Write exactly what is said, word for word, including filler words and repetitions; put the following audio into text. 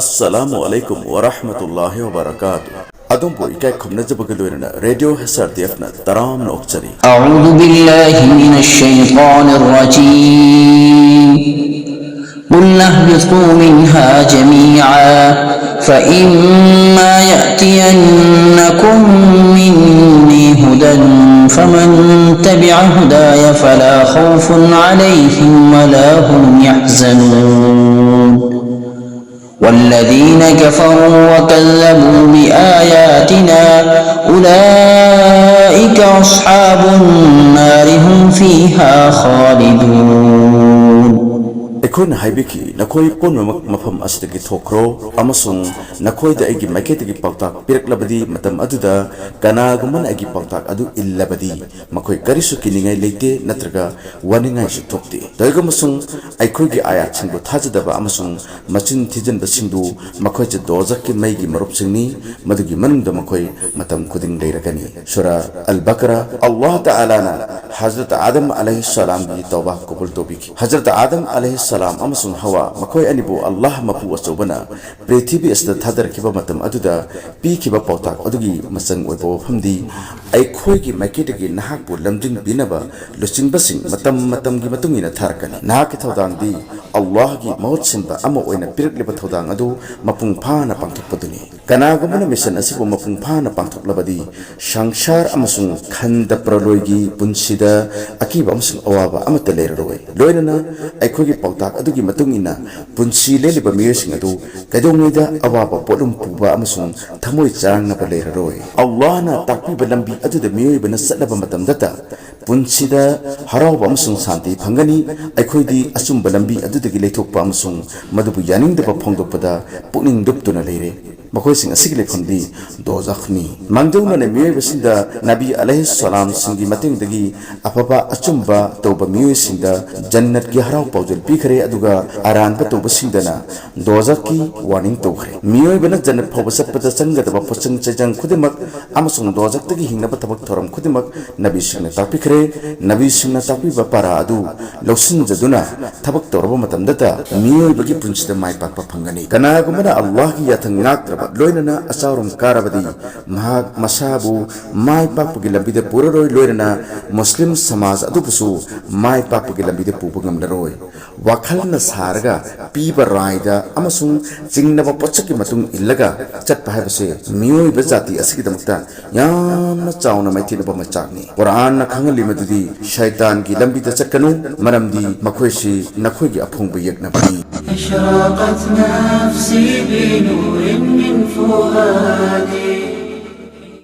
Assalamu alaikum wa rahmatullahi wa barakatuh. ꯑꯗꯣꯝꯕꯨ ꯏꯀꯥꯏ ꯈꯨꯝꯅꯖꯕꯒ ꯂꯣꯏꯅꯅ ꯔꯦꯗꯤꯑꯣ ꯍꯩꯆ ꯑꯥꯔ ꯗꯤ ꯑꯦꯐꯅ ꯇꯔꯥꯝꯅ ꯑꯣꯛꯆꯔꯤ꯫ أعوذ بالله من الشيطان الرجيم. قلنا اهبطوا منها جميعا فإما يأتينكم مني هدى فمن تبع هداي فلا خوف عليهم ولا هم يحزنون. والذين كفروا وكذبوا بآياتنا أولئك أصحاب النار هم فيها خالدون. ꯑꯩꯈꯣꯏꯅ ꯍꯥꯏꯕꯤꯈꯤ, ꯅꯈꯣꯏ ꯄꯨꯝꯅꯃꯛ ꯃꯐꯝ ꯑꯁꯤꯗꯒꯤ ꯊꯣꯛꯈ꯭ꯔꯣ, ꯑꯃꯁꯨꯡ ꯅꯈꯣꯏꯗ ꯑꯩꯒꯤ ꯃꯥꯏꯀꯩꯗꯒꯤ ꯄꯥꯎꯇꯥꯛ ꯄꯤꯔꯛꯂꯕꯗꯤ, ꯃꯇꯝ ꯑꯗꯨꯗ ꯀꯅꯥꯒꯨꯝꯕꯅ ꯑꯩꯒꯤ ꯄꯥꯎꯇꯥꯛ ꯑꯗꯨ ꯏꯜꯂꯕꯗꯤ, ꯃꯈꯣꯏ ꯀꯔꯤꯁꯨ ꯀꯤꯅꯤꯡꯉꯥꯏ ꯂꯩꯇꯦ ꯅꯠꯇ꯭ꯔꯒ ꯋꯥꯅꯤꯡꯉꯥꯏꯁꯨ ꯊꯣꯛꯇꯦ꯫ ꯀꯔꯤꯒꯨꯝꯕꯁꯨꯡ ꯑꯩꯈꯣꯏꯒꯤ ꯑꯥꯌꯥꯠꯁꯤꯡꯕꯨ ꯊꯥꯖꯗꯕ ꯑꯃꯁꯨꯡ ꯃꯆꯤꯟ ꯊꯤꯖꯤꯟꯕꯁꯤꯡꯗꯨ, ꯃꯈꯣꯏꯁꯦ ꯗꯣꯖꯈꯀꯤ ꯃꯩꯒꯤ ꯃꯔꯨꯞꯁꯤꯡꯅꯤ, ꯃꯗꯨꯒꯤ ꯃꯅꯨꯡꯗ ꯃꯈꯣꯏ ꯃꯇꯝ ꯈꯨꯗꯤꯡ ꯂꯩꯔꯒꯅꯤ꯫ ꯁꯨꯔꯥ ꯑꯜ ꯕꯀꯔꯥ꯫ ꯑꯜꯂꯥꯍ ꯇꯥꯂꯥꯅ ꯍꯖꯔꯠ ꯑꯥꯗꯝ ꯑꯂꯩꯍꯤꯁꯁꯂꯥꯝꯒꯤ ꯇꯧꯕꯥ ꯀꯕꯨꯜ ꯇꯧꯕꯤꯈꯤ꯫ ꯍꯖꯔꯠ ꯑꯥꯗꯝ ꯑꯂꯩꯍꯤꯁꯁꯂꯥꯝ ꯑꯃꯁꯨꯡ ꯍꯋꯥ, ꯃꯈꯣꯏ ꯑꯅꯤꯕꯨ ꯑꯜꯂꯥꯍ ꯃꯄꯨ ꯑꯆꯧꯕꯅ ꯄ꯭ꯔꯤꯊꯤꯕꯤ ꯑꯁꯤꯗ ꯊꯥꯗꯔꯛꯈꯤꯕ ꯃꯇꯝ ꯑꯗꯨꯗ ꯄꯤꯈꯤꯕ ꯄꯥꯎꯇꯥꯛ ꯑꯗꯨꯒꯤ ꯃꯆꯪ ꯑꯣꯏꯕ ꯋꯥꯐꯝꯗꯤ, ꯑꯩꯈꯣꯏꯒꯤ ꯃꯥꯏꯀꯩꯗꯒꯤ ꯅꯍꯥꯛꯄꯨ ꯂꯝꯖꯤꯡꯕꯤꯅꯕ ꯂꯨꯆꯤꯡꯕꯁꯤꯡ ꯃꯇꯝ ꯃꯇꯝꯒꯤ ꯃꯇꯨꯡ ꯏꯟꯅ ꯊꯥꯔꯛꯀꯅꯤ꯫ ꯅꯍꯥꯛꯀꯤ ꯊꯧꯗꯥꯡꯗꯤ ꯑꯜꯂꯥꯍꯒꯤ ꯃꯍꯨꯠ ꯁꯤꯟꯕ ꯑꯃ ꯑꯣꯏꯅ ꯄꯤꯔꯛꯂꯤꯕ ꯊꯧꯗꯥꯡ ꯑꯗꯨ ꯃꯄꯨꯡ ꯐꯥꯅ ꯄꯥꯡꯊꯣꯛꯄꯗꯨꯅꯤ꯫ ꯀꯅꯥꯒꯨꯝꯕꯅ ꯃꯤꯁꯟ ꯑꯁꯤꯕꯨ ꯃꯄꯨꯡ ꯐꯥꯅ ꯄꯥꯡꯊꯣꯛꯂꯕꯗꯤ, ꯁꯪꯁꯥꯔ ꯑꯃꯁꯨꯡ ꯈꯟꯗ ꯄ꯭ꯔꯂꯣꯏꯒꯤ ꯄꯨꯟꯁꯤꯗ ꯑꯀꯤꯕ ꯑꯃꯁꯨꯡ ꯑꯋꯥꯕ ꯑꯃꯠꯇ ꯂꯩꯔꯔꯣꯏ꯫ ꯂꯣꯏꯅꯅ ꯑꯩꯈꯣꯏꯒꯤ ꯄꯥꯎꯇꯥꯛ ꯑꯗꯨꯒꯤ ꯃꯇꯨꯡ ꯏꯟꯅ ꯄꯨꯟꯁꯤ ꯂꯦꯜꯂꯤꯕ ꯃꯤꯑꯣꯏꯁꯤꯡ ꯑꯗꯨ ꯀꯩꯗꯧꯉꯩꯗ ꯑꯋꯥꯕ ꯄꯣꯠꯂꯨꯝ ꯄꯨꯕ ꯑꯃꯁꯨꯡ ꯊꯃꯣꯏ ꯆꯔꯥꯡꯅꯕ ꯂꯩꯔꯔꯣꯏ꯫ ꯑꯜꯂꯥꯍꯅ ꯇꯥꯛꯄꯤꯕ ꯂꯝꯕꯤ ꯑꯗꯨꯗ ꯃꯤꯑꯣꯏꯕꯅ ꯆꯠꯂꯕ ꯃꯇꯝꯗꯇ ꯄꯨꯟꯁꯤꯗ ꯍꯔꯥꯎꯕ ꯑꯃꯁꯨꯡ ꯁꯥꯟꯇꯤ ꯐꯪꯒꯅꯤ꯫ ꯑꯩꯈꯣꯏꯗꯤ ꯑꯆꯨꯝꯕ ꯂꯝꯕꯤ ꯑꯗꯨꯗꯒꯤ ꯂꯩꯊꯣꯛꯄ ꯑꯃꯁꯨꯡ ꯃꯗꯨꯕꯨ ꯌꯥꯅꯤꯡꯗꯕ ꯐꯣꯡꯗꯣꯛꯄꯗ ꯄꯨꯛꯅꯤꯡ ꯂꯨꯞꯇꯨꯅ ꯂꯩꯔꯦ꯫ ꯃꯈꯣꯏꯁꯤꯡ ꯑꯁꯤꯒꯤ ꯂꯩꯐꯝꯗꯤ ꯗꯣꯖꯈꯅꯤ꯫ ꯃꯥꯡꯖꯧꯅꯅ ꯃꯤꯑꯣꯏꯕꯁꯤꯡꯗ ꯅꯕꯤ ꯑꯂꯩꯍꯤ ꯁꯂꯥꯝꯁꯤꯡꯒꯤ ꯃꯇꯦꯡꯗꯒꯤ ꯑꯐꯕ ꯑꯆꯨꯝꯕ ꯇꯧꯕ ꯃꯤꯑꯣꯏꯁꯤꯡꯗ ꯖꯟꯅꯠꯀꯤ ꯍꯔꯥꯎ ꯄꯥꯎꯖꯦꯜ ꯄꯤꯈ꯭ꯔꯦ, ꯑꯗꯨꯒ ꯑꯔꯥꯟꯕ ꯇꯧꯕꯁꯤꯡꯗꯅ ꯗꯣꯖꯈꯀꯤ ꯋꯥꯔꯅꯤꯡ ꯇꯧꯈ꯭ꯔꯦ꯫ ꯃꯤꯑꯣꯏꯕꯅ ꯖꯟꯅꯠ ꯐꯥꯎꯕ ꯆꯠꯄꯗ ꯆꯪꯒꯗꯕ ꯄꯣꯠꯆꯪ ꯆꯩꯖꯪ ꯈꯨꯗꯤꯡꯃꯛ ꯑꯃꯁꯨꯡ ꯗꯣꯖꯈꯇꯒꯤ ꯍꯤꯡꯅꯕ ꯊꯕꯛ ꯊꯧꯔꯝ ꯈꯨꯗꯤꯡꯃꯛ ꯅꯕꯤꯁꯤꯡꯅ ꯇꯥꯛꯄꯤꯈ꯭ꯔꯦ꯫ ꯅꯕꯤꯁꯤꯡꯅ ꯇꯥꯛꯄꯤꯕ ꯄꯥꯔꯥ ꯑꯗꯨ ꯂꯧꯁꯤꯟꯖꯗꯨꯅ ꯊꯕꯛ ꯇꯧꯔꯕ ꯃꯇꯝꯗꯇ ꯃꯤꯑꯣꯏꯕꯒꯤ ꯄꯨꯟꯁꯤꯗ ꯃꯥꯏ ꯄꯥꯛꯄ ꯐꯪꯒꯅꯤ꯫ ꯀꯅꯥꯒꯨꯝꯕꯅ ꯑꯜꯂꯥꯍꯒꯤ ꯌꯥꯊꯪ ꯉꯥꯛꯇ꯭ꯔꯕ ꯂꯣꯏꯅꯅ ꯑꯆꯥꯎꯔꯝ ꯀꯥꯔꯕꯗꯤ ꯃꯍꯥꯛ ꯃꯁꯥꯕꯨ ꯃꯥꯏ ꯄꯥꯛꯄꯒꯤ ꯂꯝꯕꯤꯗ ꯄꯨꯔꯔꯣꯏ, ꯂꯣꯏꯅꯅ ꯃꯨꯁꯂꯤꯝ ꯁꯃꯥꯖ ꯑꯗꯨꯕꯨꯁꯨ ꯃꯥꯏ ꯄꯥꯛꯄꯒꯤ ꯂꯝꯕꯤꯗ ꯄꯨꯕ ꯉꯝꯂꯔꯣꯏ꯫ ꯋꯥꯈꯜꯅ ꯁꯥꯔꯒ ꯄꯤꯕ ꯔꯥꯏꯗ ꯑꯃꯁꯨꯡ ꯆꯤꯡꯅꯕ ꯄꯣꯠꯁꯛꯀꯤ ꯃꯇꯨꯡ ꯏꯜꯂꯒ ꯆꯠꯄ ꯍꯥꯏꯕꯁꯦ ꯃꯤꯑꯣꯏꯕ ꯖꯥꯇꯤ ꯑꯁꯤꯒꯤꯗꯃꯛꯇ ꯌꯥꯝꯅ ꯆꯥꯎꯅ ꯃꯥꯏꯊꯤꯅꯕ ꯃꯆꯥꯛꯅꯤ꯫ ꯀꯨꯔꯥꯟꯅ ꯈꯪꯍꯜꯂꯤ ꯃꯗꯨꯗꯤ ꯁꯩꯇꯥꯟꯒꯤ ꯂꯝꯕꯤꯗ ꯆꯠꯀꯅꯨ, ꯃꯔꯝꯗꯤ ꯃꯈꯣꯏꯁꯤ ꯅꯈꯣꯏꯒꯤ ꯑꯐꯣꯡꯕ ꯌꯦꯛꯅꯕꯅꯤ꯫ أشرقت نفسي بنور من فؤادي.